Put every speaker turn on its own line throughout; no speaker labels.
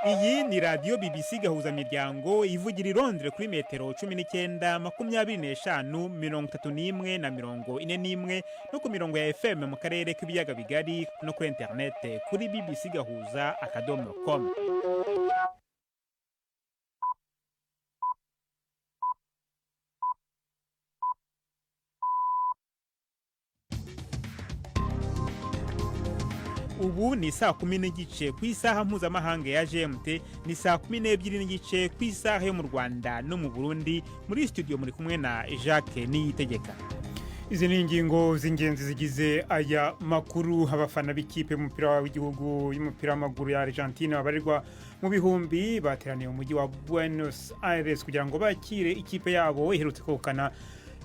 Iyi ni radiyo BBC Gahuzamiryango ivugira i Londres kuri metero 19, 25, 31 na 41, no ku mirongo ya FM mu karere k'ibiyaga bigari, no kuri interinete kuri bbcgahuza.com. Ubu ni saa 10:30 ku isaha mpuzamahanga ya GMT, ni saa 12:30 ku isaha yo mu Rwanda no mu Burundi. Muri studio muri kumwe na Jacques Niyitegeka.
Izi ni ingingo z'ingenzi zigize aya makuru. Abafana b'ikipe y'umupira w'igihugu y'umupira w'amaguru ya Argentine babarirwa mu bihumbi bateraniye mu mujyi wa Buenos Aires kugira ngo bakire ikipe yabo iherutse kwegukana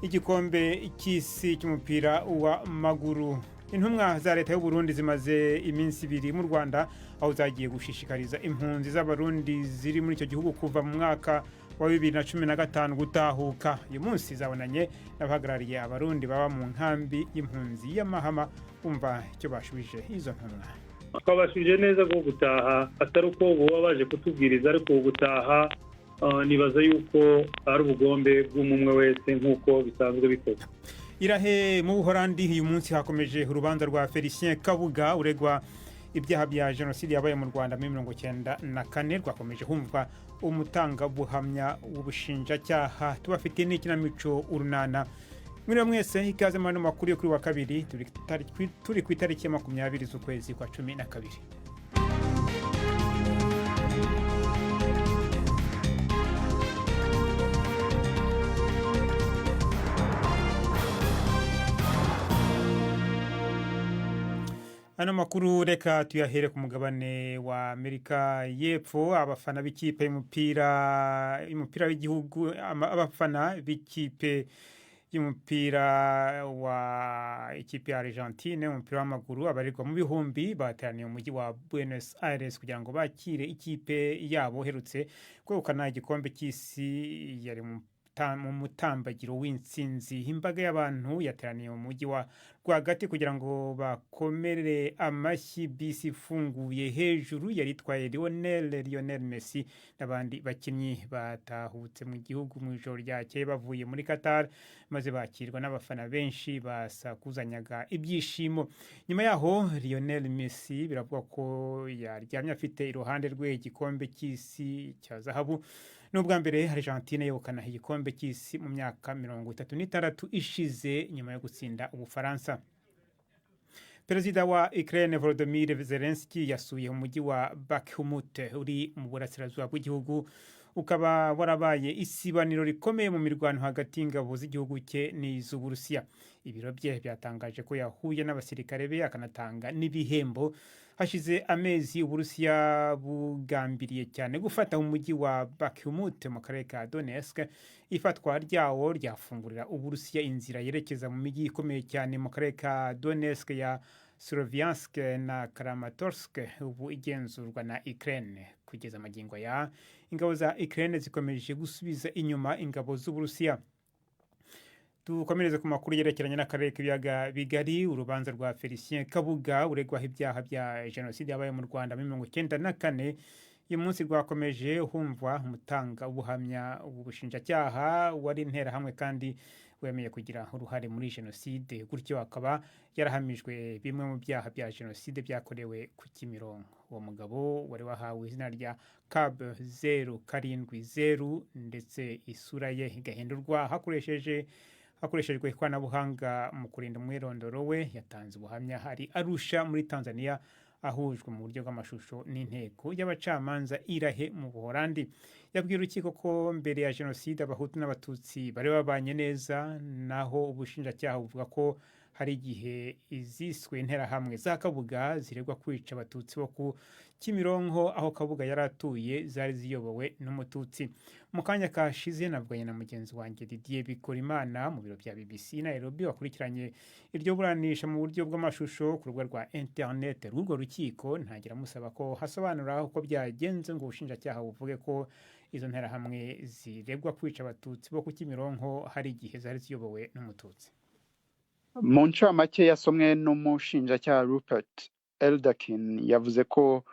igikombe cy'isi cy'umupira w'amaguru. Intumwa za leta y'u Burundi zimaze iminsi 2 mu Rwanda, aho zagiye gushishikariza impunzi z'Abarundi ziri muri icyo gihugu kuva mu mwaka wa 2015 gutahuka. Uyu munsi zabonanye n'abahagarariye Abarundi baba mu nkambi y'impunzi y'Amahama. Umva icyo bashubije izo ntumwa.
Twabashubije neza ko gutaha atari uko baba baje kutubwiriza, ariko gutaha nibaza yuko ari ubugombe bw'umwe wese nk'uko bisanzwe bikorwa.
I La Haye mu Buhorandi, uyu munsi hakomeje urubanza rwa Felicien Kabuga uregwa ibyaha bya jenoside yabaye mu Rwanda muri 94. Rwakomeje humva umutangabuhamya w'ubushinjacyaha. Tubafitiye n'ikinamico Urunana. Mwiriwe mwese, ikaze mu makuru yo kuri wa kabiri, turi ku itariki ya 20 z'ukwezi kwa 12. Ano makuru reka tuyahere ku mugabane wa Amerika y'Epfo. Abafana b'ikipe y'umupira w'igihugu, abafana b'ikipe y'umupira wa ikipe ya Argentine umupira w'amaguru abarirwa mu bihumbi bateraniye mu mujyi wa Buenos Aires kugira ngo bakire ikipe yabo iherutse kwegukana igikombe cy'isi yari mu mutambagiro w'intsinzi. Imbaga y'abantu yateraniye mu mujyi wa rwagati kugira ngo bakomere amashyi bisi ifunguye hejuru yari itwaye Lionel Messi n'abandi bakinnyi batahutse mu gihugu mu ijoro ryakeye bavuye muri Qatar, maze bakirwa n'abafana benshi basakuzanyaga ibyishimo. Nyuma yaho Lionel Messi biravugwa ko yaryamye afite iruhande rwe igikombe cy'isi cya zahabu. Ni ubwa mbere Argentine yegukana igikombe cy'isi mu myaka 36 ishize, nyuma yo gutsinda Ubufaransa. Perezida wa Ukraine Volodymyr Zelensky yasuye umujyi wa Bakhmut uri mu burasirazuba bw'igihugu, ukaba warabaye isibaniro rikomeye mu mirwano hagati y'ingabo z'igihugu cye n'iz'Uburusiya. Ibiro bye byatangaje ko yahuye n'abasirikare be akanatanga n'ibihembo. Hashize amezi Uburusiya bugambiriye cyane gufata umujyi wa Bakhmut mu karere ka Donetsk. Ifatwa ryawo ryafungurira Uburusiya inzira yerekeza mu mijyi ikomeye cyane mu karere ka Donetsk ya Sloviansk na Kramatorsk, ubu igenzurwa na Ukraine. Kugeza amagingo ya ingabo za Ukraine zikomeje gusubiza inyuma ingabo z'Uburusiya. Dukomereze ku makuru yerekeranye n'akarere k'ibiyaga bigari. Urubanza rwa Felicien Kabuga uregwaho ibyaha bya jenoside yabaye mu Rwanda muri 94 uyu munsi rwakomeje humvwa umutangabuhamya w'ubushinjacyaha wari interahamwe kandi wemeye kugira uruhare muri jenoside, gutyo akaba yarahamijwe bimwe mu byaha bya jenoside byakorewe ku Kimironko. Uwo mugabo wari wahawe izina rya cab 070 ndetse isura ye igahindurwa hakoreshejwe ikoranabuhanga mu kurinda umwirondoro we, yatanze ubuhamya hari Arusha muri Tanzania, ahujwe mu buryo bw'amashusho n'inteko y'abacamanza i La Haye mu Buholandi. Yabwiye urukiko ko mbere ya jenoside Abahutu n'Abatutsi bari babanye neza, naho ubushinjacyaha buvuga ko hari igihe iziswe interahamwe za Kabuga ziregwa kwica Abatutsi bo ku Kimironko aho Kabuga yari atuye zari ziyobowe n'Umututsi. Mu kanya kashize navuganye na mugenzi wanjye Didier Bikorimana mu biro bya BBC Nairobi, wakurikiranye iryo buranisha mu buryo bw'amashusho ku rubuga rwa internet rw'urwo rukiko, ntangira amusaba ko hasobanura uko byagenze ngo ubushinjacyaha buvuge ko izo nterahamwe ziregwa kwica Abatutsi bo ku Kimironko hari igihe zari ziyobowe n'Umututsi.
Mu ncamake yasomwe n'umushinjacyaha Rupert Elderkin, yavuze ko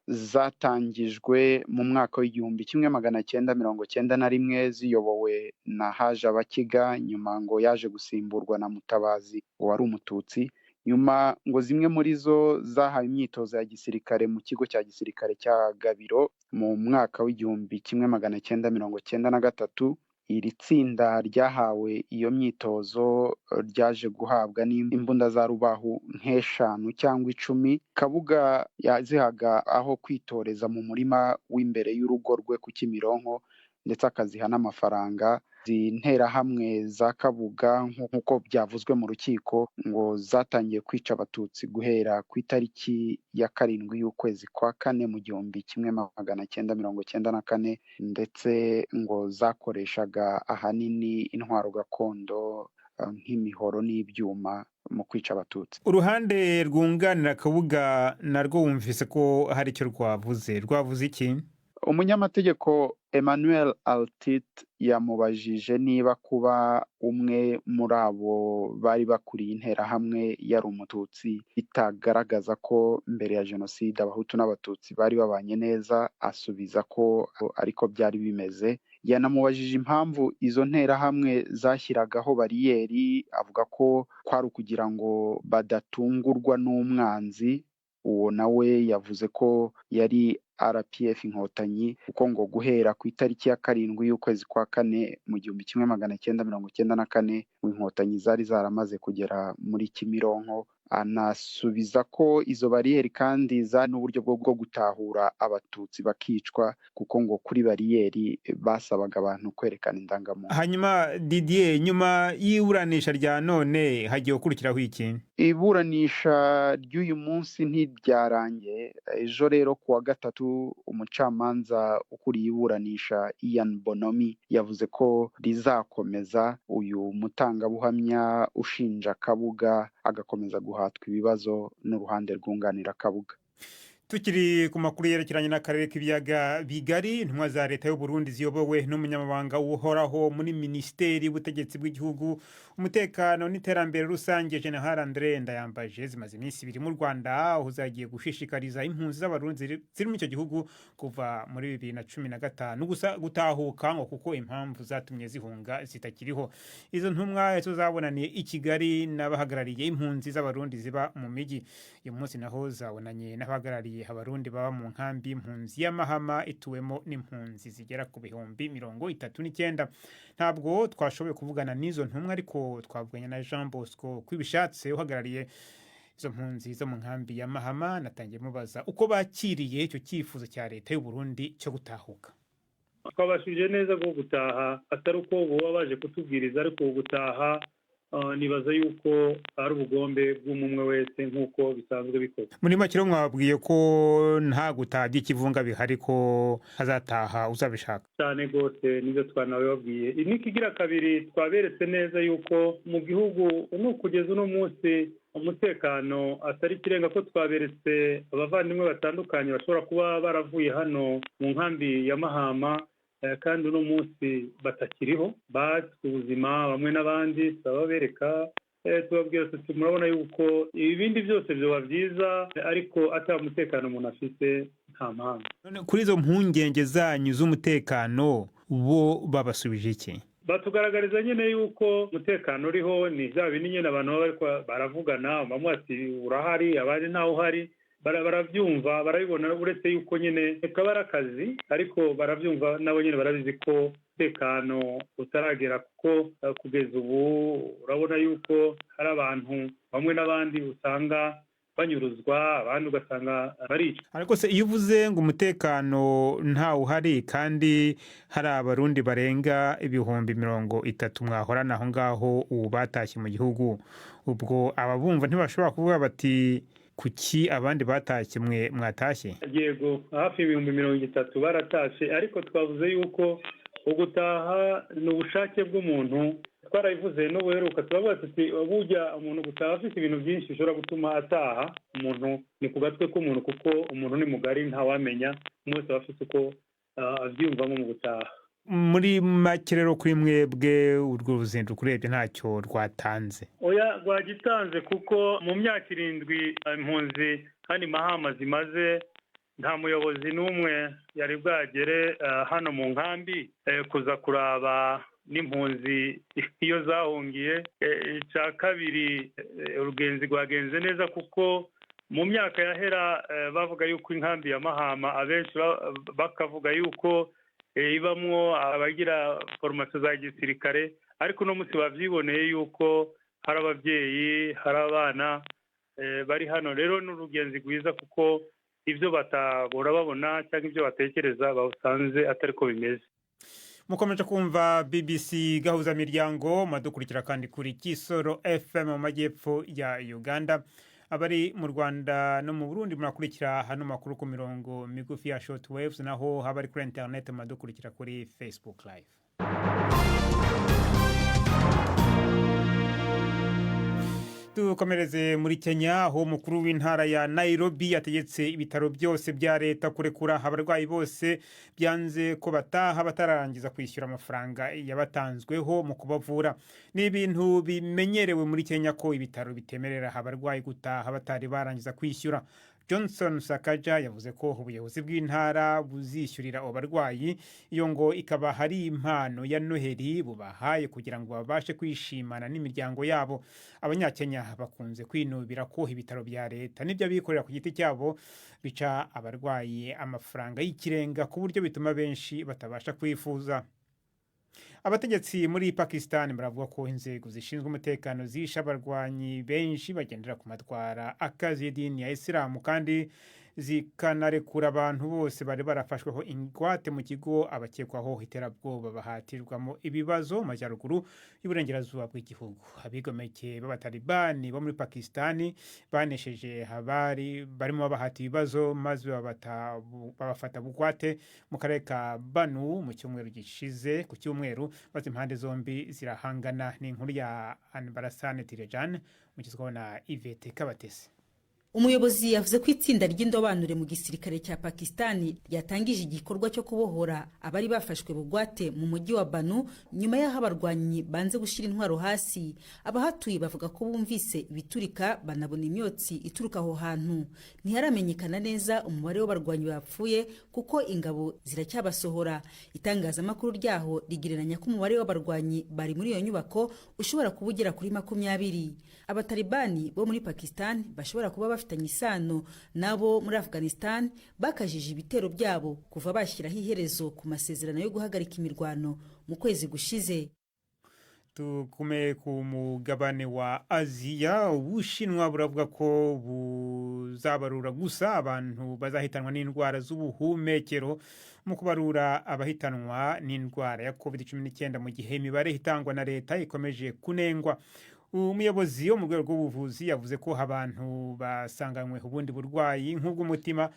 Zatangijwe mu mwaka w'1991, ziyobowe na Haje Abakiga. Nyuma ngo yaje gusimburwa na Mutabazi wari Umututsi. Nyuma ngo zimwe muri zo zahawe imyitozo ya gisirikare mu kigo cya gisirikare cya Gabiro mu mwaka w'1993. Iri tsinda ryahawe iyo myitozo ryaje guhabwa n'imbunda za rubahu nk'eshanu cyangwa 10. Kabuga yazihaga aho kwitoreza mu murima w'imbere y'urugo rwe ku Kimironko, ndetse akaziha n'amafaranga. Izi nterahamwe za Kabuga, nk'uko byavuzwe mu rukiko, ngo zatangiye kwica Abatutsi guhera ku itariki ya 7 y'ukwezi kwa kane mu 1994, ndetse ngo zakoreshaga ahanini intwaro gakondo nk'imihoro n'ibyuma mu kwica Abatutsi.
Uruhande rwunganira Kabuga narwo wumvise ko hari icyo rwavuze. Rwavuze iki?
Umunyamategeko Emmanuel Altit yamubajije niba kuba umwe muri abo bari bakuriye Interahamwe yari Umututsi bitagaragaza ko mbere ya jenoside Abahutu n'Abatutsi bari babanye neza. Asubiza ko ariko byari bimeze. Yanamubajije impamvu izo nterahamwe zashyiragaho bariyeri, avuga ko kwari ukugira ngo badatungurwa n'umwanzi. Uwo nawe yavuze ko yari RPF Inkotanyi, kuko ngo guhera ku itariki ya 7 y'ukwezi kwa kane mu 1994 Inkotanyi zari zaramaze kugera muri Kimironko. Anasubiza ko izo bariyeri kandi zari n'uburyo bwo gutahura Abatutsi bakicwa, kuko ngo kuri bariyeri basabaga abantu kwerekana indangamuntu.
Hanyuma Didier, nyuma y'iburanisha rya none hagiye gukurikiraho iki?
Iburanisha ry'uyu munsi ntiryarangiye. Ejo rero ku wa gatatu, umucamanza ukuriye iburanisha Ian Bonomi yavuze ko rizakomeza, uyu mutangabuhamya ushinja Kabuga agakomeza guhatwa ibibazo n'uruhande rwunganira Kabuga.
Tukiri ku makuru yerekeranye n'akarere k'Ibiyaga Bigari, intumwa za leta y'u Burundi ziyobowe n'umunyamabanga uhoraho muri Minisiteri y'Ubutegetsi bw'Igihugu, Umutekano n'Iterambere Rusange, General André Ndayambaje, zimaze iminsi 2 mu Rwanda, aho zagiye gushishikariza impunzi z'Abarundi ziri muri icyo gihugu kuva muri 2015 gusa gutahuka, ngo kuko impamvu zatumye zihunga zitakiriho. Izo ntumwa zo zabonaniye i Kigali n'abahagarariye impunzi z'Abarundi ziba mu mijyi. Uyu munsi naho zabonanye n'abahagarariye Abarundi baba mu nkambi y'impunzi y'Amahama, ituwemo n'impunzi zigera ku 39,000. Ntabwo twashoboye kuvugana n'izo ntumwa, ariko twavuganye na Jean Bosco Kwibishatse uhagarariye izo mpunzi zo mu nkambi ya Mahama. Natangiye mubaza uko bakiriye icyo cyifuzo cya leta y'u Burundi cyo gutahuka.
Twabashije neza ko gutaha atari uko baba baje kutubwiriza, ariko gutaha nibaza yuko ari ubugombe bw'umwe wese nk'uko bisanzwe bikorwa.
Muri make rero mwababwiye ko nta gutaha by'ikivunga bihari, ko hazataha uzabishaka?
Cyane rwose, nibyo twanabibabwiye. N'ikigira kabiri, twaberetse neza yuko mu gihugu kugeza uno munsi umutekano atari ikirenga, ko twaberetse abavandimwe batandukanye bashobora kuba baravuye hano mu nkambi ya Mahama kandi uno munsi batakiriho, batswe ubuzima bamwe n'abandi. Turababereka, tubabwira tuti: "Murabona yuko ibindi byose byoba byiza, ariko atari umutekano umuntu afite nta mpamvu."
Kuri izo mpungenge zanyu z'umutekano, bo babasubije iki?
Batugaragariza nyine yuko umutekano uriho. Ni bya bindi nyine abantu baba baravugana, bamwe bati urahari, abandi ntawe uhari. Barabyumva, barabibona, uretse yuko nyine kaba ari akazi, ariko barabyumva nabo nyine, barabizi ko umutekano utaragera, kuko kugeza ubu urabona yuko hari abantu bamwe n'abandi usanga banyuruzwa, abandi ugasanga baricwa.
Ariko se iyo uvuze ngo umutekano ntawe uhari kandi hari Abarundi barenga 30,000 mwahorana aho ngaho ubu batashye mu gihugu, ubwo ababumva ntibashobora kuvuga bati: "Kuki abandi batashye, mwe mwatashye"?
Yego, hafi 30,000 baratashye, ariko twavuze yuko ugutaha ni ubushake bw'umuntu. Twarabivuze n'ubuheruka, turavuga tuti burya umuntu gutaha afite ibintu byinshi bishobora gutuma ataha. Umuntu ni ku gatwe k'umuntu, kuko umuntu ni mugari, ntawamenya, umwe wese aba afite uko abyiyumvamo mu gutaha.
Muri make rero, kuri mwebwe urwo ruzinduko urebye ntacyo rwatanze?
Oya, rwagitanze, kuko mu myaka 7 impunzi hano Mahama zimaze Nta muyobozi n'umwe yari bwagere hano mu nkambi kuza kuraba n'impunzi iyo zahungiye. Icya kabiri, urugenzi rwagenze neza kuko mu myaka yahera bavuga yuko inkambi ya Mahama abenshi bakavuga yuko ibamwo abagira foromasiyo za gisirikare, ariko uno munsi babyiboneye yuko hari ababyeyi, hari abana bari hano. Rero ni urugenzi rwiza kuko ibyo batabora babona cyangwa ibyo batekereza basanze atari ko bimeze.
Mukomeje kumva BBC Gahuza Miryango, madukurikira kandi kuri Kisoro FM mu majyepfo ya Uganda. Abari mu Rwanda no mu Burundi murakurikira hano makuru ku mirongo migufi ya short waves, naho habari kuri internet madukurikira kuri Facebook Live. Dukomereze muri Kenya, aho umukuru w'intara ya Nairobi yategetse ibitaro byose bya leta kurekura abarwayi bose byanze ko bataha batararangiza kwishyura amafaranga yabatanzweho mu kubavura. Ni ibintu bimenyerewe muri Kenya ko ibitaro bitemerera abarwayi gutaha batari barangiza kwishyura. Johnson Sakaja yavuze ko ubuyobozi bw'intara buzishyurira abo barwayi, iyo ngo ikaba hari impano ya Noheli bubahaye kugira ngo babashe kwishimana n'imiryango yabo. Abanyakenya bakunze kwinubira ko ibitaro bya leta n'iby'abikorera ku giti cyabo bica abarwayi amafaranga y'ikirenga ku buryo bituma benshi batabasha kwifuza. Abategetsi muri Pakistan baravuga ko inzego zishinzwe umutekano zishe abarwanyi benshi bagendera ku matwara akazi y'idini ya Isilamu, kandi zikanarekura abantu bose bari barafashweho ingwate mu kigo abakekwaho iterabwoba bahatirwamo ibibazo mu majyaruguru y'uburengerazuba bw'igihugu. Abigomeke b'Abatalibani bo muri Pakistani banesheje abari barimo babahata ibibazo, maze babafata bugwate mu karere ka Banu mu cyumweru gishize ku cyumweru, maze impande zombi zirahangana. Ni inkuru ya Anbarasane Tirejan mugezwaho na Yvette Kabatesi.
Umuyobozi yavuze ko itsinda ry'indobanure mu gisirikare cya Pakistani ryatangije igikorwa cyo kubohora abari bafashwe bugwate mu mujyi wa Banu nyuma y'aho abarwanyi banze gushyira intwaro hasi. Abahatuye bavuga ko bumvise ibiturika banabona imyotsi ituruka aho hantu. Ntiharamenyekana neza umubare w'abarwanyi bapfuye kuko ingabo ziracyabasohora. Itangazamakuru ryaho rigereranya ko umubare w'abarwanyi bari muri iyo nyubako ushobora kuba ugera kuri 20. Abatalibani bo muri Pakistan bashobora kuba bafitanye isano nabo muri Afghanistan bakajije ibitero byabo kuva bashyiraho iherezo ku masezerano yo guhagarika imirwano mu kwezi gushize.
Tukume ku mugabane wa Aziya, Ubushinwa buravuga ko buzabarura gusa abantu bazahitanwa n'indwara z'ubuhumekero mu kubarura abahitanwa n'indwara ya COVID-19, mu gihe imibare itangwa na leta ikomeje kunengwa. Umuyobozi wo mu rwego rw'ubuvuzi yavuze ko abantu basanganywe ubundi burwayi nk'ubw'umutima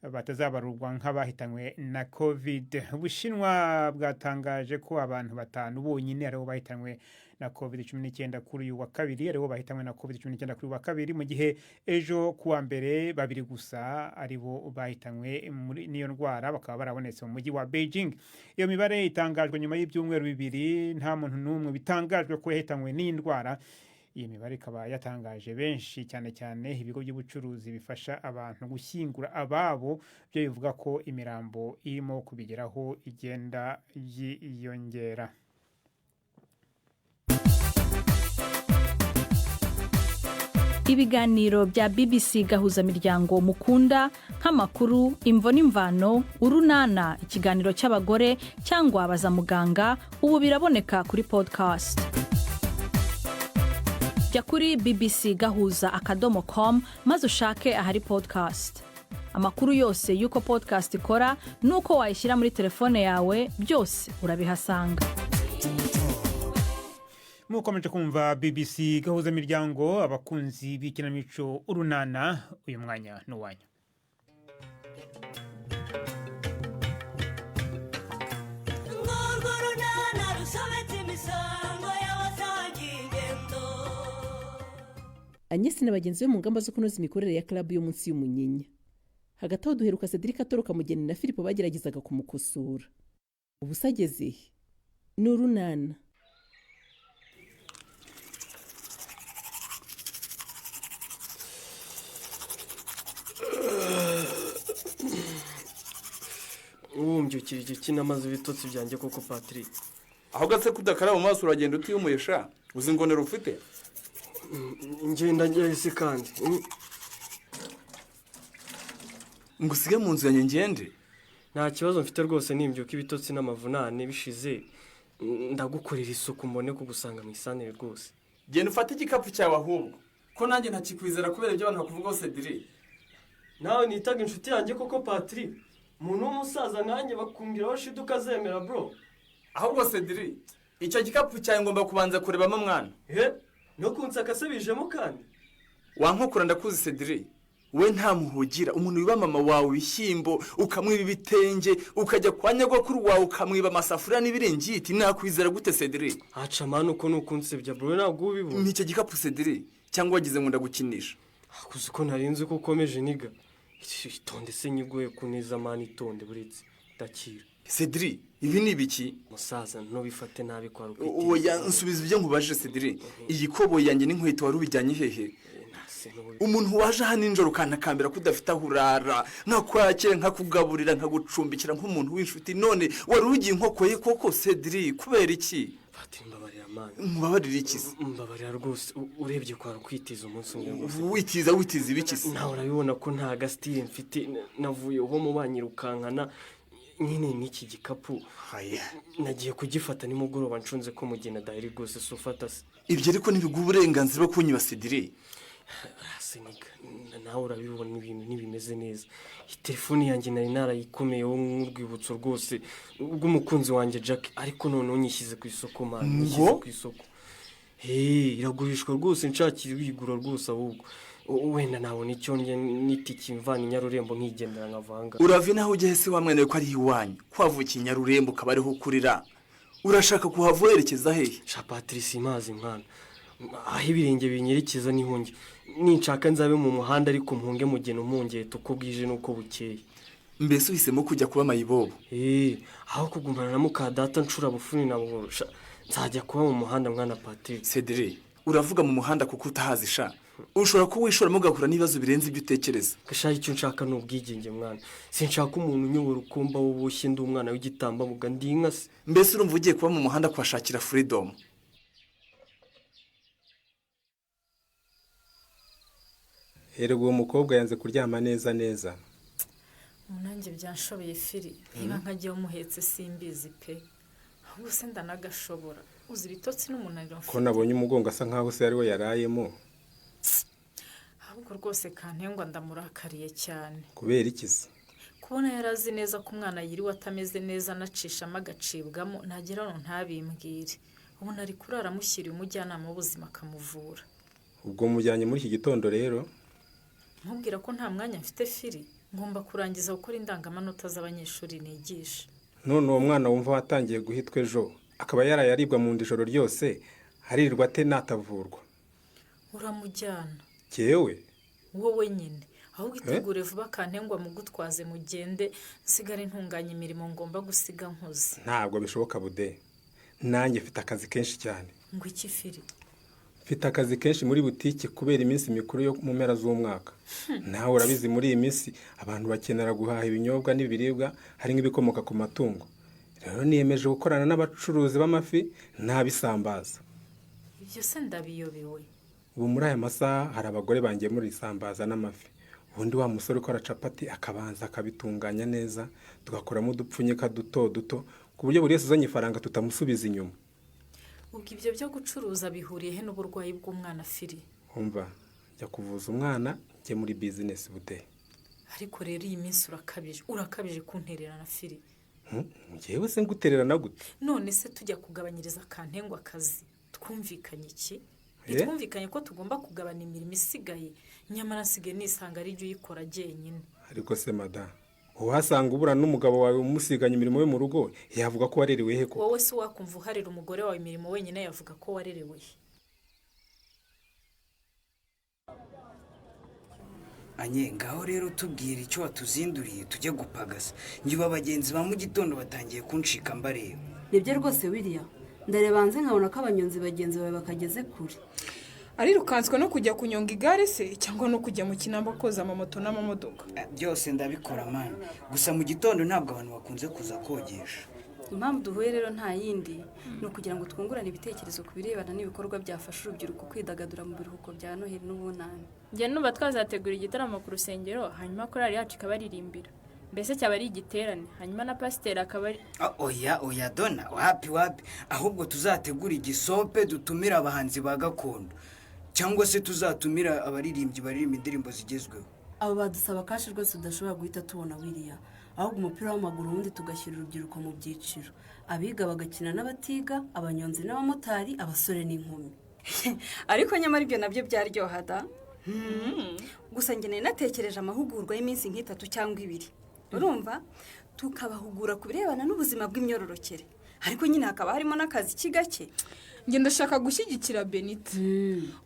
batazabarurwa nk'abahitanywe na COVID. Ubushinwa bwatangaje ko abantu 5 bonyine aribo bahitanywe na COVID-19 kuri uyu wa kabiri, aribo bahitanywe na COVID-19 kuri uyu wa kabiri, mu gihe ejo kuwa mbere 2 gusa aribo bahitanywe n'iyo ndwara, bakaba barabonetse mu mujyi wa Beijing. Iyo mibare itangajwe nyuma y'ibyumweru 2 nta muntu n'umwe bitangajwe ko yahitanywe n'iyi ndwara. Iyi mibare ikaba yatangaje benshi, cyane cyane ibigo by'ubucuruzi bifasha abantu gushyingura ababo, byo bivuga ko imirambo irimo kubigeraho igenda yiyongera.
Ibiganiro bya BBC Gahuza Miryango mukunda nk'amakuru, imvo n'imvano, urunana, ikiganiro cy'abagore cyangwa baza muganga, ubu biraboneka kuri podcast. Jya kuri bbc gahuza.com maze ushake ahari podcast. Amakuru yose y'uko podcast ikora n'uko wayishyira muri telefone yawe byose urabihasanga.
Mukomeje kumva BBC Gahuza Miryango, abakunzi b'ikinamico Urunana, uyu mwanya ni uwanyu.
Agnes na bagenzi be mu ngamba zo kunoza imikorere ya club yo munsi y'umunyinya. Hagati aho duheruka Cedric atoroka Mugeni na Philipo bageragezaga kumukosora. Ubu se ageze he? Ni urunana.
Wumbyukira igiki namaze ibitotsi byanjye koko Patrick?
Aho gatse kudakaraba mu maso uragenda utiyumuye sha, uzi ingonero ufite?
Ngenda njya kandi.
Ngo usige mu nzu yanjye ngende?
Nta kibazo mfite rwose, nimbyuka ibitotsi n'amavunane bishize ndagukorera isuku mbone kugusanga mu isanire rwose.
Genda ufate igikapu cyawe ahubwo, ko nanjye ntakikwizera kubera ibyo abantu bakuvugaho Cedric.
Nawe nitaga inshuti yanjye koko Patrick, umuntu w'umusaza nkanjye bakumbwira aho shiduka azemera bro.
Ahubwo Cedric, icyo gikapu cyawe ngomba kubanza kurebamo mwana.
No kunsaka se bijemo kandi?
Wankokora ndakuzi Cedric. We nta muhugira, umuntu wiba mama wawe ibishyimbo, ukamwiba ibitenge, ukajya kwa nyogokuru wawe ukamwiba amasafuriya n'ibiringiti, nakwizera gute Cedric?
Aca mani uko nukunsebya bro, ntabwo ubibona.
Ni icyo gikapu Cedric, cyangwa wagize ngo ndagukinisha?
Akuzi ko narinzi ko ukomeje niga. Itonde se nyiguye kuneza mani, itonde buretse ndakira.
Cedric, ibi ni ibiki?
Musaza ntubifate nabi kwa rukwiti.
Oya nsubiza ibyo nkubajije Cedric. Iyi koboyi yanjye n'inkweto wari ubijyanye hehe? Umuntu waje aha nijoro ukantakambira ko udafite aho urara, nkakwakira, nkakugaburira, nkagucumbikira nk'umuntu w'inshuti, none wari ugiye inkokoye koko Cedric, kubera iki?
Mbabarira mani.
Mbabarira iki se?
Mbabarira rwose, urebye kwa rukwitiza umunsi umwe rwose.
Witiza ibiki se?
Nawe urabibona ko nta gasitire mfite, navuyeho mu banyirukankana nyine n'iki gikapu. Nagiye kugifata nimugoroba ncunze ko mugena dahiri rwose si ufata se.
Ibyo ariko ntibiguha uburenganzira bwo kunyiba Cedric.
Senika, nawe urabibona ibintu ntibimeze neza. Telefone yanjye nari narayikomeyeho nk'urwibutso rwose rw'umukunzi wanjye Jack, ariko noneho nyishyize ku isoko mani, nyishyize ku isoko. Iragurishwa rwose, nshakira uyigura rwose ahubwo. Wenda nabona icyo ndya n'itike imvana i Nyarurembo nkigendera nkavanga.
Urave naho ujya hese wa mwana we ko ari iwanyu, kwavukiye i Nyarurembo ukaba ariho ukurira. Urashaka kuhava werekeza hehe?
Sha Patrice mazi mwana. Aho ibirenge binyerekeza nihunge. Ninshaka nzabe mu muhanda ariko mpunge mugeno mpungeta uko bwije nuko bukeye.
Mbese uhisemo kujya kuba mayibobo?
Aho kugumana na muka data ncura bufuni na buhoro, nzajya kuba mu muhanda mwana Patrick.
Cedric, uravuga mu muhanda kuko utahazi sha. Ushobora kuba wishoramo ugahura n'ibibazo birenze ibyo utekereza.
Gashaka icyo nshaka ni ubwigenge mwana. Sinshaka umuntu unyobora uko mba uboshye ndi umwana w'igitambambuga ndi inka se.
Mbese urumva ugiye kuba mu muhanda kuhashakira freedom?
Erega uwo mukobwa yanze kuryama neza neza.
Nanjye byanshobeye Firi, niba nkagiye umuhetse simbizi pe. Ahubwo se ndanagashobora. Uzi ibitotsi n'umunaniro mfite.
Ko nabonye umugongo asa nkaho se ari we yarayemo.
Ahubwo rwose Kantengwa ndamurakariye cyane.
Kubera iki se?
Kubona yarazi neza ko umwana yiriwe atameze neza anacishamo agacibwamo, nagera no ntabimbwire. Ubu nari kurara amushyiriye umujyanama w'ubuzima akamuvura.
Ubwo mujyanye muri iki gitondo rero?
Nkubwira ko nta mwanya mfite Firi, ngomba kurangiza gukora indangamanota z'abanyeshuri nigisha.
None uwo mwana wumva watangiye guhitwa ejo, akaba yaraye aribwa mu ndijoro ryose, haririrwa ate natavurwa?
Uramujyana.
Jyewe?
Wowe nyine. Ahubwo itegure vuba Kantengwa mugutwaze mugende, nsigare ntunganya imirimo ngomba gusiga nkoze.
Ntabwo bishoboka bude. Nanjye mfite akazi kenshi cyane.
Ngo iki Firi?
Mfite akazi kenshi muri butike kubera iminsi mikuru yo mu mpera z'umwaka. Nawe urabizi muri iyi minsi abantu bakenera guhaha ibinyobwa n'ibiribwa hari nk'ibikomoka ku matungo. Rero niyemeje gukorana n'abacuruzi b'amafi n'abisambaza.
Ibyo se ndabiyobewe.
Ubu muri aya masaha hari abagore bangemura isambaza n'amafi. Ubundi wa musore ukora capati akabanza akabitunganya neza, tugakoramo udupfunyika duto duto ku buryo buri wese uzanye ifaranga tutamusubiza inyuma.
Ubwo ibyo byo gucuruza bihuriye he n'uburwayi bw'umwana Firi?
Umva, njya kuvuza umwana njye muri business bude.
Ariko rero iyi minsi urakabije kuntererana Firi.
Njyewe se ngutererana gute?
None se tujya kugabanyiriza Kantengwa akazi, twumvikanye iki? Twumvikanye ko tugomba kugabana imirimo isigaye, nyamara nsigaye nisanga ari jye uyikora jyenyine.
Ariko se madamu, uhasanga ubura n'umugabo wawe umusiganya imirimo yo mu rugo, yavuga ko warerewe he ko?
Wowe se wakumva uharira umugore wawe imirimo wenyine yavuga ko warerewe he?
Anye ngaho rero tubwira icyo watuzinduriye tujye gupagasa. Ngiba abagenzi ba mu gitondo batangiye kuncika mbareba.
Nibyo rwose William, ndareba hanze nkabona ko abanyonzi bagenzi bawe bakageze kure. Arirukanswe no kujya kunyonga igare se cyangwa no kujya mu kinamba koza amamoto n'amamodoka?
Byose ndabikora mani, gusa mu gitondo ntabwo abantu bakunze kuza kogesha.
Impamvu duhuye rero nta yindi, ni ukugira ngo twungurane ibitekerezo ku birebana n'ibikorwa byafasha urubyiruko kwidagadura mu biruhuko bya Noheli n'Ubunani.
Njye numva twazategura igitaramo ku rusengero, hanyuma korali yacu ikabaririmbira, mbese cyaba ari igiterane, hanyuma na pasiteri akaba ari
Oya oya Dona, wapi wapi, ahubwo tuzategura igisope, dutumira abahanzi ba gakondo cyangwa se tuzatumira abaririmbyi baririmba indirimbo zigezweho.
Abo badusaba cash rwose tudashobora guhita tubona wiriya. Ahubwo umupira w'amaguru, ubundi tugashyira urubyiruko mu byiciro, abiga bagakina n'abatiga, abanyonzi n'abamotari, abasore n'inkumi.
Ariko nyamara ibyo nabyo byaryoha da. Gusa njye nari natekereje amahugurwa y'iminsi nk'itatu cyangwa 2, urumva, tukabahugura ku birebana n'ubuzima bw'imyororokere, ariko nyine hakaba harimo n'akazi k'igake.
Njye ndashaka gushyigikira Benita.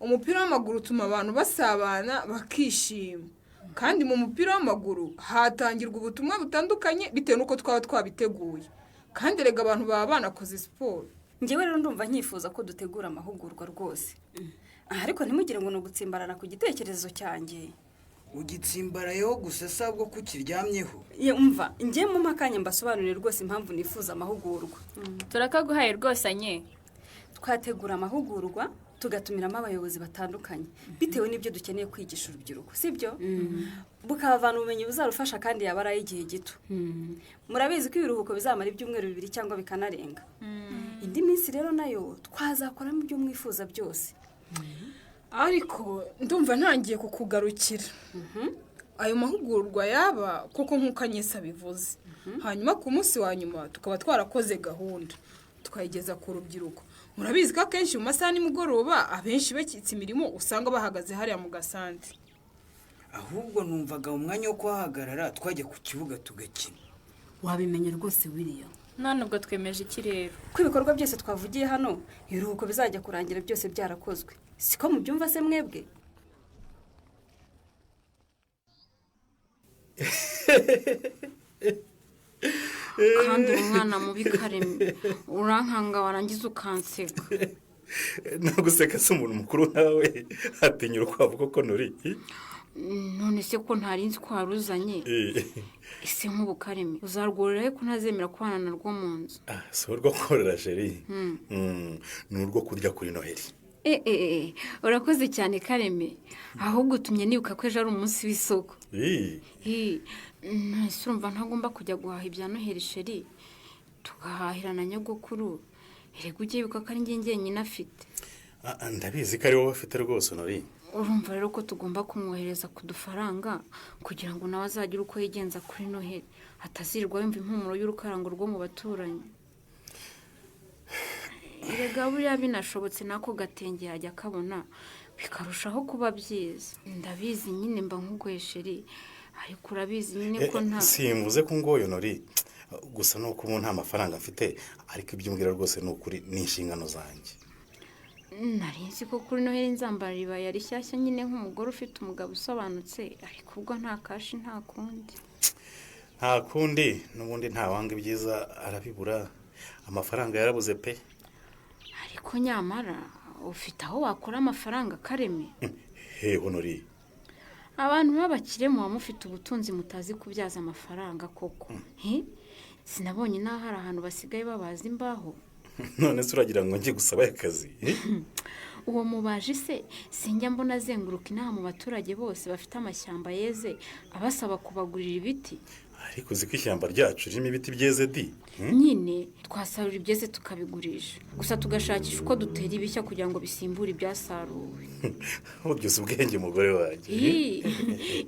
Umupira w'amaguru utuma abantu basabana bakishima, kandi mu mupira w'amaguru hatangirwa ubutumwa butandukanye bitewe n'uko twaba twabiteguye, kandi erega abantu baba banakoze siporo.
Njyewe rero ndumva nkifuza ko dutegura amahugurwa rwose, ariko ntimugire ngo ni ugutsimbarara ku gitekerezo cyanjye.
Ugitsimbarayeho gusa sabwo ko ukiryamyeho.
Ye, umva, njye mu makanya mbasobanurire rwose impamvu nifuza amahugurwa.
Turakaguhaye rwose anye.
Twategura amahugurwa tugatumiramo abayobozi batandukanye bitewe n'ibyo dukeneye kwigisha urubyiruko, sibyo? Bukabavana ubumenyi buzarufasha, kandi yaba ari ay'igihe gito. Murabizi ko ibiruhuko bizamara ibyumweru 2 cyangwa bikanarenga. Indi minsi rero nayo twazakoramo ibyo mwifuza byose.
Ariko ndumva ntangiye kukugarukira. Ayo mahugurwa yaba koko nk'uko Anyesa abivuze, hanyuma ku munsi wa nyuma tukaba twarakoze gahunda tukayigeza ku rubyiruko. Murabizi ko akenshi mu masaha nimugoroba abenshi bakitse imirimo usanga bahagaze hariya mu gasanti.
Ahubwo numvaga umwanya wo kuhahagarara twajya ku kibuga tugakina.
Wabimenye rwose wiriya.
None ubwo twemeje iki rero?
Ko ibikorwa byose twavugiye hano, ibiruhuko bizajya kurangira byose byarakozwe, siko mubyumva se mwebwe?
Kandi umwana mubi Kareme, urankanga warangiza ukanseka.
Naguseka se umuntu mukuru nawe atinya urukwavu koko Nuri?
None se ko ntari nzi ko waruzanye? Ese nk'ubu Kareme uzarworora he ko ntazemera kubana narwo mu nzu?
Si urwo korora chérie, ni urwo kurya kuri Noheli.
Urakoze cyane Kareme, ahubwo utumye nibuka ko ejo ari umunsi w'isoko. None urumva ntagomba kujya guhaha ibya Noheli chérie, tugahahira na nyogokuru. Erega ujye wibuka ko ari njye njyenyine afite.
Ndabizi ko ari wowe afite rwose Nori.
Urumva rero ko tugomba kumwohereza ku dufaranga kugira ngo nawe azagire uko yigenza kuri Noheli, atazirwa yumva impumuro y'urukarango rwo mu baturanyi. Erega buriya binashobotse nako gatenge yajya akabona bikarushaho kuba byiza. Ndabizi nyine mba nkugoye chérie, ariko urabizi nyine ko nta
simvuze ko ngoyo Nori, gusa nuko ubu nta mafaranga mfite, ariko ibyo umbwira rwose ni ukuri, ni inshingano zanjye.
Nari nzi ko kuri Noheli nzambara iribaya rishyashya nyine nk'umugore ufite umugabo usobanutse, ariko ubwo nta cash nta kundi.
Nta kundi, n'ubundi ntawanga ibyiza arabibura, amafaranga yarabuze pe.
Ariko nyamara ufite aho wakora amafaranga Kareme.
Heho Nori,
abantu b'abakire muba mufite ubutunzi mutazi kubyaza amafaranga koko. Sinabonye n'aho hari ahantu basigaye babaza imbaho.
None se uragira ngo njye gusaba akazi?
Uwo mubaji se sinjya mbona azenguruka inaha mu baturage bose bafite amashyamba yeze abasaba kubagurira ibiti.
Ariko uzi ko ishyamba ryacu ririmo ibiti byeze di?
Nyine twasarura ibyeze tukabigurisha, gusa tugashakisha uko dutera ibishya kugira ngo bisimbure ibyasaruwe.
Ubyuze ubwenge mugore wanjye.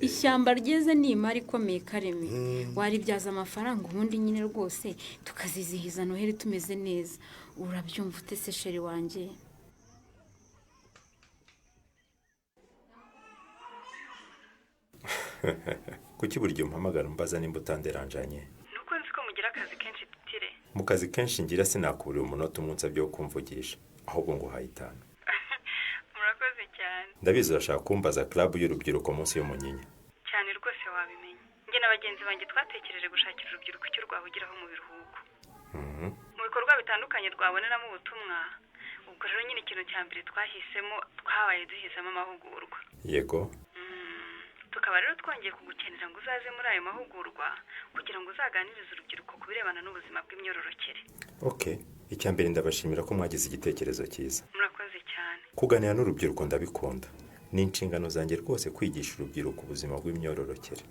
Ishyamba ryeze ni imari ikomeye Kareme, waribyaza amafaranga ubundi nyine rwose tukazizihiza Noheli tumeze neza. Urabyumva ute se chérie wanjye?
Kuki buri gihe umpamagara umbaza nimba utanderanjanye?
Nuko nzi ko mugira akazi kenshi Titire.
Mu kazi kenshi ngira sinakuburira umunota umwe unsabye wo kumvugisha, ahubwo ngo uhaye 5.
Murakoze cyane.
Ndabizi urashaka kumbaza club y'urubyiruko munsi y'umunyinya.
Cyane rwose wabimenye. Njye na bagenzi banjye twatekereje gushakira urubyiruko icyo rwahugiraho mu biruhuko. Mu bikorwa bitandukanye rwaboneramo ubutumwa,
Ubwo rero nyine ikintu cya mbere twahisemo, twabaye duhisemo amahugurwa.
Yego.
Tukaba rero twongeye kugukenera ngo uzaze muri ayo mahugurwa kugira ngo uzaganirize urubyiruko ku birebana n'ubuzima bw'imyororokere.
Ok, icya mbere ndabashimira ko mwagize igitekerezo cyiza.
Murakoze cyane.
Kuganira n'urubyiruko ndabikunda, ni inshingano zanjye rwose kwigisha urubyiruko ubuzima bw'imyororokere,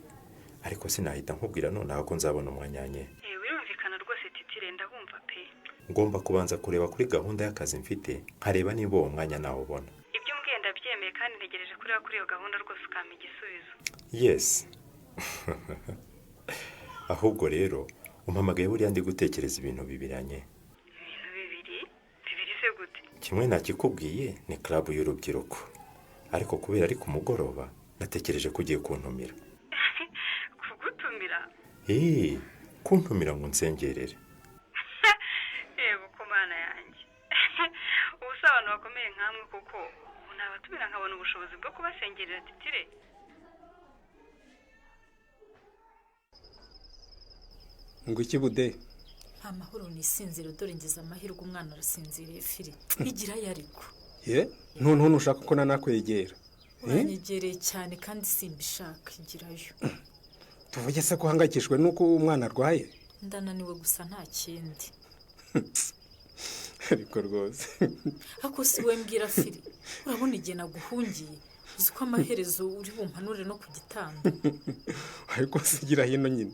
ariko sinahita nkubwira nonaha ko nzabona umwanya nye.
Birumvikana rwose Titire, ndabumva pe.
Ngomba kubanza kureba kuri gahunda y'akazi mfite, nkareba niba uwo mwanya nawubona.
Ibyo umbwiye ndabyemeye kandi ntegereje kureba kuri iyo gahunda rwose ukampa igisubizo.
Yes, ahubwo rero umpamagaye buriya ndi gutekereza ibintu bibiranye.
Ibintu bibiri? Bibiri se gute?
Kimwe nakikubwiye ni club y'urubyiruko, ariko kubera ari ku mugoroba natekereje ko ugiye kuntumira.
Kugutumira?
Kuntumira ngo nsengerere.
Yego ku Mana yanjye, ubu si abantu bakomeye nkamwe kuko ubu nabatumira nkabona ubushobozi bwo kubasengerera Titire.
Ngo iki Bude?
Nta mahoro nisinzire, dore ngize amahirwe umwana arasinziriye. Firi, igirayo ariko.
Ye, noneho ntushaka ko nanakwegera?
Uranyegereye cyane kandi simbishaka, igirayo.
Tuvuge se ko uhangayikishijwe n'uko umwana arwaye?
Ndananiwe gusa, nta kindi.
Ariko rwose.
Ako si we mbwira Firi, urabona igihe naguhungiye, uzi ko amaherezo uri bumpanure no ku gitanda?
Ariko sigira hino nyine,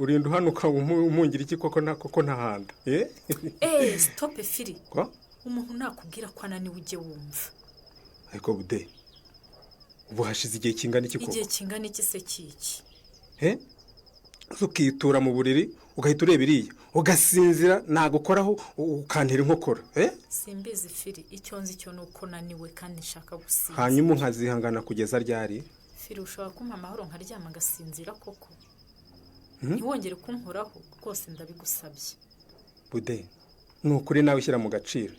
urinda uhanuka umungira iki koko? Koko ntahanda.
Eee, stop Firi.
Ko
umuntu nakubwira ko ananiwe ujye wumva.
Ariko Bude, ubu hashize igihe kingana iki koko?
Igihe kingana iki se kiki?
Ukitura mu buriri ugahita ureba iriya ugasinzira, nagukoraho ukantera inkokora.
Simbizi Firi, icyo nzi cyo ni uko naniwe kandi nshaka gusinzira.
Hanyuma nkazihangana kugeza ryari?
Firi, ushobora kumpa amahoro nkaryama ngasinzira koko? Ntiwongere kunkoraho rwose, ndabigusabye.
Bude, ni ukuri nawe ushyira mu gaciro.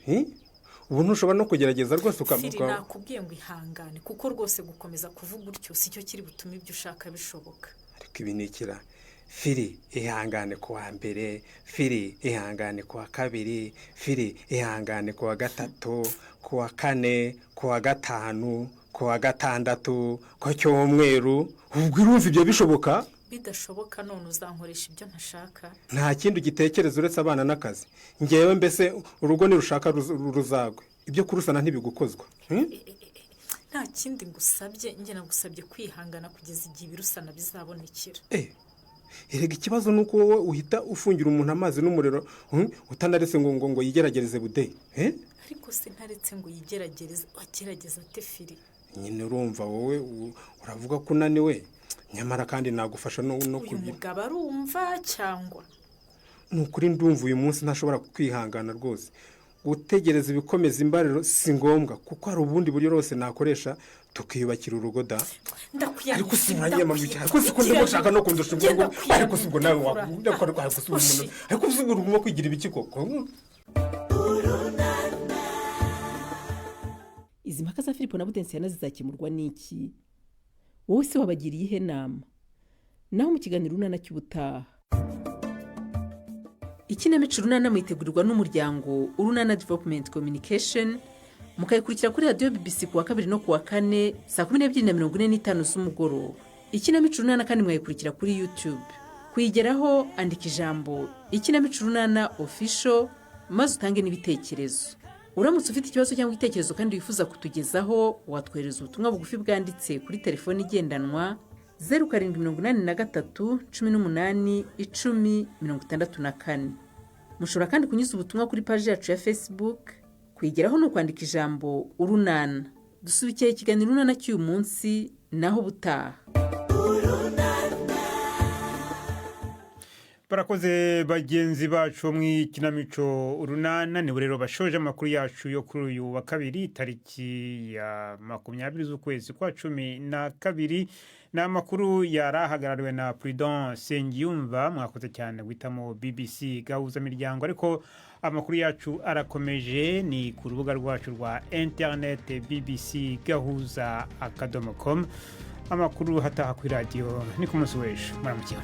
Ubu ntushobora no kugerageza rwose?
Firi, nakubwiye ngo ihangane, kuko rwose gukomeza kuvuga utyo si cyo kiri butume ibyo ushaka bishoboka.
Ariko ibi ni ikira Firi, ihangane ku wa mbere, Firi ihangane ku wa kabiri, Firi ihangane ku wa gatatu, ku wa kane, ku wa gatanu, ku wa gatandatu, ku cyumweru. Ubwo urumva ibyo bishoboka?
Bidashoboka none uzankoresha ibyo ntashaka.
Nta kindi ugitekereza uretse abana n'akazi. Ngewe mbese urugo nirushaka ruzagwe, ibyo kurusana ntibigukozwa.
Nta kindi ngusabye, njye nagusabye kwihangana kugeza igihe ibirusana bizabonekera.
Erega ikibazo ni uko wowe uhita ufungira umuntu amazi n'umuriro utanaretse ngo ngo ngo yigeragereze Bude.
Ariko se ntaretse ngo yigeragereze, wagerageza ate Firi?
Nyine urumva wowe uravuga ko unaniwe, nyamara kandi nagufasha no
Uyu
kugira.
mugabo arumva cyangwa?
Ni ukuri ndumva uyu munsi ntashobora kwihangana rwose. Gutegereza ibikomeza imbariro si ngombwa, kuko hari ubundi buryo rwose nakoresha tukiyubakira urugo da.
Ndakwiyamye.
Ariko si uranyiyamamye cyane, ariko si ko ndimo nshaka no kundusha ubwo, ariko si ubwo nawe wakora, ariko si umuntu, ariko si ubwo urimo kwigira ibiki koko?
Izi mpaka za Filipo na Budensiyana zizakemurwa n'iki? Wowe se wabagiriye ihe nama? Naho mu kiganiro Urunana cy'ubutaha. Ikinamico Urunana muyitegurirwa n'umuryango Urunana Development Communication, mukayikurikira kuri radiyo BBC ku wa kabiri no ku wa kane saa 12:45 z'umugoroba. Ikinamico Urunana kandi mwayikurikira kuri YouTube. Kuyigeraho, andika ijambo "Ikinamico Urunana Official" maze utange n'ibitekerezo. Uramutse ufite ikibazo cyangwa igitekerezo kandi wifuza kutugezaho, watwohereza ubutumwa bugufi bwanditse kuri telefoni igendanwa 0783 18 10 64. Mushobora kandi kunyuza ubutumwa kuri paji yacu ya Facebook. Kuyigeraho ni ukwandika ijambo "Urunana". Dusubikiye ikiganiro Urunana cy'uyu munsi, naho ubutaha.
Barakoze bagenzi bacu mu ikinamico Urunana. Nibo rero bashoje amakuru yacu yo kuri uyu wa kabiri, tariki ya 20 z'ukwezi kwa 12. Ni amakuru yari ahagarariwe na Prudence Nsengiyumva. Mwakoze cyane guhitamo BBC Gahuza Miryango, ariko amakuru yacu arakomeje, ni ku rubuga rwacu rwa interineti bbcgahuza.com. Amakuru hataha kuri radiyo ni ku munsi w'ejo. Muramukeho.